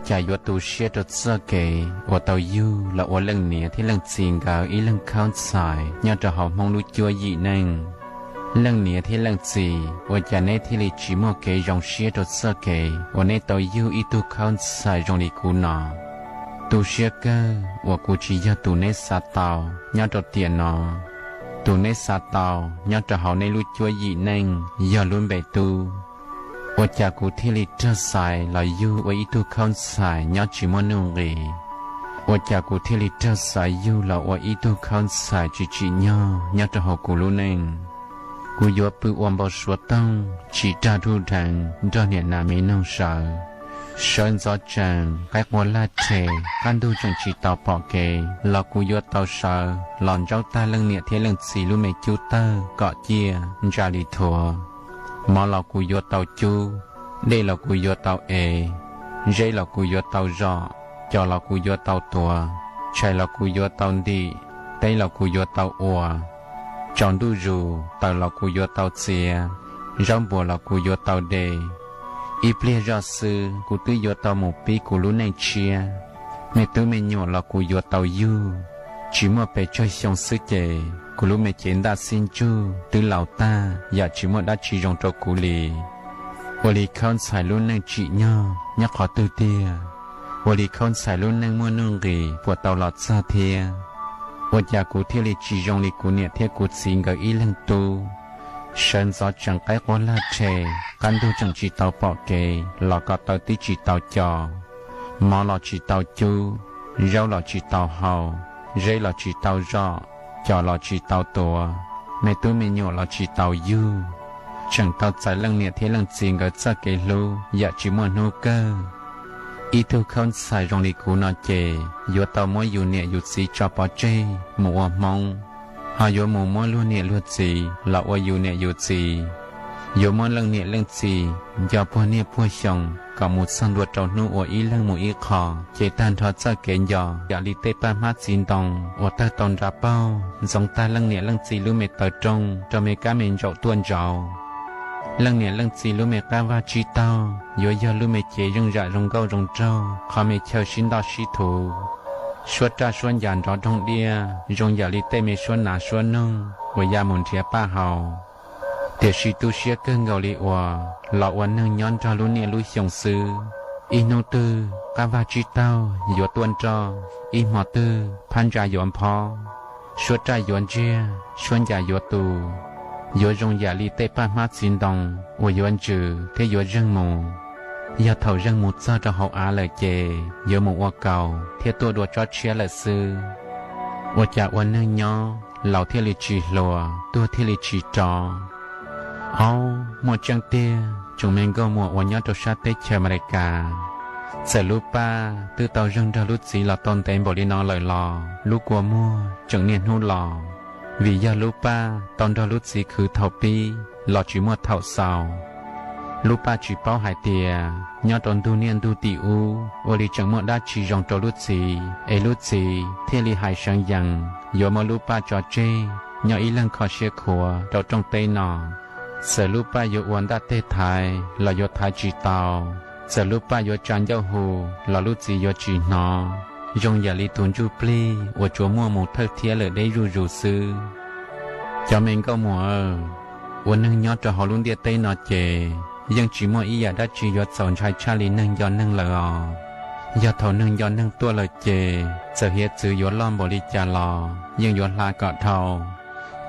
cas yuav tu siab rau txoj kev uas tau yug los ua leej niam thiab leej txiv nkawd ib leeg khaub ntxhais nyob rau hauv Hmoob lub cuab yim neej. Leej niam thiab leej txiv, ua cas neb thiaj li tsis muaj kev zoo siab rau txoj kev uas neb tau yug ib tug khaub ntxhais zoo li kuv no? Tu siab kawg uas kuv tsis yog tus neb xav tau nyob rau tiam no. Tus neb xav tau nyob rau hauv neb lub cuab yim neej yog lub npe tub. Ua cas kuv thiaj li raug xaiv los yug ua ib tug khaub ntxhais nyob tsis muaj nuj nqis? Ua cas kuv thiaj li raug xaiv yug los ua ib tug khaub ntxhais tsis tsim nyog nyob rau hauv kuv lub neej? Kuv yuav pw ua npau suav toog tsis rag ruj dheev nrog niam nas me noog sawv. Sawv ntxov tsees qaib qua laj rhe, qab ntug tseem tsis tau pom kev los kuv yuav tau sawv los ntsaub tag leej niam thiab leej txiv lub me cub tawg kom ciaj ntsa li thuav. Mov los kuv yuav tau cub, dej los kuv yuav tau ev, zeb los kuv yuav tau zom, cos los kuv yuav tau tuav, tshais los kuv yuav tau ntim, teb los kuv yuav tau ua, tsaus ntuj zus taws los kuv yuav tau txiav, zaub npuas los kuv yuav tau de. Ib pliag zoj xwb kuv twb yuav tau mus pib kuv lub neej tshiab. Me tub me nyuam los kuv yuav tau yug. Tsis muaj pes tsawg xyoo xwb ces kuv lub me cev ntaj xib ntsuj twb laus tag yam tsis muaj dab tsi zoo rau kuv li. Ua li khaub ntxhais lub neej tsim nyog nyob qhov twg tiag? Ua li khaub ntxhais lub neej muaj nuj nqis puas tau los txog thiab? Ua cas kuv thiaj li tsis zoo li kuv niam thiab kuv txiv nkawd ib leeg tub? Sawv ntxov tsees qaib qua laj rhe, qab ntug tseem tsis tau pom kev los ko taw twb tsis tau co, mov los tsis tau cub, zaub los tsis tau hau, zeb los tsis tau zom, cos los tsis tau tuav, me tub me nyuam los tsis tau yug. Tseem tau txais leej niam thiab leej txiv nkawd txoj kev hlub yam tsis muaj hnub kawg. Ib tug khaub ntxhais zoo li kuv no ces yuav tau muab yus niam yus txiv tso pov tseg mus ua Hmoob, ho yuav mus muab luag niam luag txiv los ua yus niam yus txiv. Yuav muab leej niam leej txiv nco puag niaj puag xyoo kom mus txog ntua rau hnub uas ib leeg mus ib qho, ces tag nrho txoj kev nco yam li tej paj hmab txiv ntoo uas tawg tau nra paug ntxoov tag leej niam leej txiv lub me taw rooj rau me kab me ntsaum tuaj ntsaud. Leej niam leej txiv lub me qab vaj tsib taug yuav yog lub me cev zeej zam zoo nkauj zoo nraug qhov me chaw sib ntoj sib thuv. Suab raj suab ncas nrov nroog diaj zoo yam li tej me suab nas suab noog uas ya mus nrhiav paj hau. Tiam sis tu siab kawg nkaus li uas los ua neeg nyob nrog lub niaj lub xyoo xwb, ib hnub twg qab vaj tsib taug yuav tuaj nroj, ib hmo twg phab ntsa yuav nphob, suab raj yuav ntsiag, suab ncas yuav tu, yuav zoo yam li tej paj hmab txiv ntoo uas yuav ntsws thiab yuav zeeg mus. Yog thaum zeeg mus txog rau hauv av lawm ces yuav mus ua kaus thiab tuaj dua tsob tshiab lawm xwb. Ua cas ua neeg nyob laus thiaj li tsis hluas, tuag thiaj li tsis rov. Aub, muaj tseeb tiag, tsoom me nkauj muam uas nyob rau sab teb chaws Amelikas, txawm lub paj twb tau zeeg nrog lub txiv los tau ntev npaum li no lawm los lub kua muag tseem niaj hnub los, vim yog lub paj tau nrog lub txiv khwv thaum pib los tsis muaj thaum xaus. Lub paj tsis paub hais tias nyob rau ntug niaj ntug tim ub ua li tseem muaj dab tsi zoo rau lub txiv es lub txiv thiaj li hais seev yees yuav muab lub paj tso tseg nyob ib leeg kho siab khuav rau rooj teb no. Txawm lub paj yuav ua ntaj teg thaiv los yuav thaiv tsis tau, txawm lub paj yuav tsa ncauj hu los lub txiv yuav tsis hnov, zoo yam li tus ntsuj plig uas tsuas muaj mus thawj thiab lawm deb zuj zus xwb. Cov me nkauj muam, ua neeg nyob rau hauv lub ntiaj teb no ces yeej tsis muaj ib yam dab tsi yuav txaus ntshai tshaj li neeg nco neeg lawm os. Yog thaum neeg nco neeg tuaj lawm ces txawm hiav txwv yuav loj npaum li cas los yeej yuav hla kom dhau.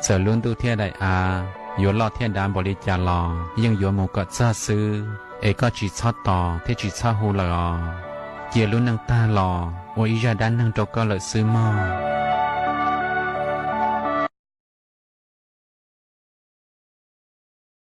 Txawm lub ntuj thiab daim av yuav loj thiab dav npaum li cas los yeej yuav mus kom txog xwb, es koj tsis txhob tos thiab tsis txhob hu lawm os. Cia lub neej tag los ua ib zaj dab neeg rau koj lawm xwb mog.